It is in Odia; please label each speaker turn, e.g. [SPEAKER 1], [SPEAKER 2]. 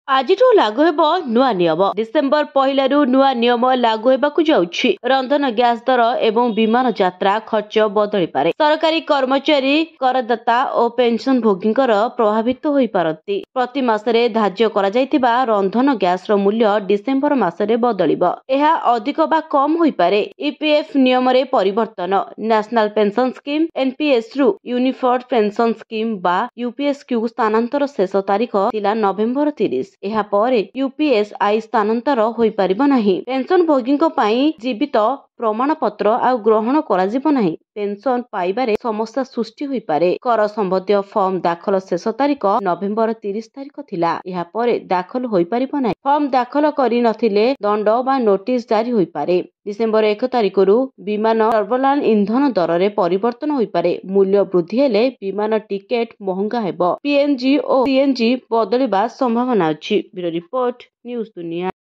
[SPEAKER 1] ଆଜିଠୁ ଲାଗୁ ହେବ ନୂଆ ନିୟମ। ଡିସେମ୍ବର 1ରୁ ନୂଆ ନିୟମ ଲାଗୁ ହେବାକୁ ଯାଉଛି। ରନ୍ଧନ ଗ୍ୟାସ ଦର ଏବଂ ବିମାନ ଯାତ୍ରା ଖର୍ଚ୍ଚ ବଦଳିପାରେ। ସରକାରୀ କର୍ମଚାରୀ, କରଦାତା ଓ ପେନସନଭୋଗୀଙ୍କର ପ୍ରଭାବିତ ହୋଇପାରନ୍ତି। ପ୍ରତି ମାସରେ ଧାର୍ଯ୍ୟ କରାଯାଇଥିବା ରନ୍ଧନ ଗ୍ୟାସର ମୂଲ୍ୟ ଡିସେମ୍ବର ମାସରେ ବଦଳିବ। ଏହା ଅଧିକ ବା କମ୍ ହୋଇପାରେ। ଇପିଏଫ୍ ନିୟମରେ ପରିବର୍ତ୍ତନ। ନ୍ୟାସନାଲ ପେନସନ ସ୍କିମ୍ ଏନପିଏସ୍ରୁ ୟୁନିଫର୍ଡ ପେନସନ ସ୍କିମ୍ ବା ୟୁପିଏସ୍କୁ ସ୍ଥାନାନ୍ତର ଶେଷ ତାରିଖ ଥିଲା ନଭେମ୍ବର 30। ଏହାପରେ ୟୁପିଏସ୍ଆଇ ସ୍ଥାନାନ୍ତର ହୋଇପାରିବ ନାହିଁ। ପେନସନଭୋଗୀଙ୍କ ପାଇଁ ଜୀବିତ ପ୍ରମାଣପତ୍ର ଆଉ ଗ୍ରହଣ କରାଯିବ ନାହିଁ। ପେନସନ ପାଇବାରେ ସମସ୍ୟା ସୃଷ୍ଟି ହୋଇପାରେ। କର ସମ୍ବନ୍ଧୀୟ ଫର୍ମ ଦାଖଲ ଶେଷ ତାରିଖ ନଭେମ୍ବର 30 ତାରିଖ ଥିଲା। ଏହାପରେ ଦାଖଲ ହୋଇପାରିବ ନାହିଁ। ଫର୍ମ ଦାଖଲ କରି ନଥିଲେ ଦଣ୍ଡ ବା ନୋଟିସ ଜାରି ହୋଇପାରେ। ଡିସେମ୍ବର 1 ତାରିଖରୁ ବିମାନ ଟର୍ବୋଲାନ ଇନ୍ଧନ ଦରରେ ପରିବର୍ତ୍ତନ ହୋଇପାରେ। ମୂଲ୍ୟ ବୃଦ୍ଧି ହେଲେ ବିମାନ ଟିକେଟ ମହଙ୍ଗା ହେବ। ପିଏନଜି ଓ ସିଏନଜି ବଦଳିବା ସମ୍ଭାବନା ଅଛି। ବ୍ୟୁରୋ ରିପୋର୍ଟ, ନ୍ୟୁଜ ଦୁନିଆ।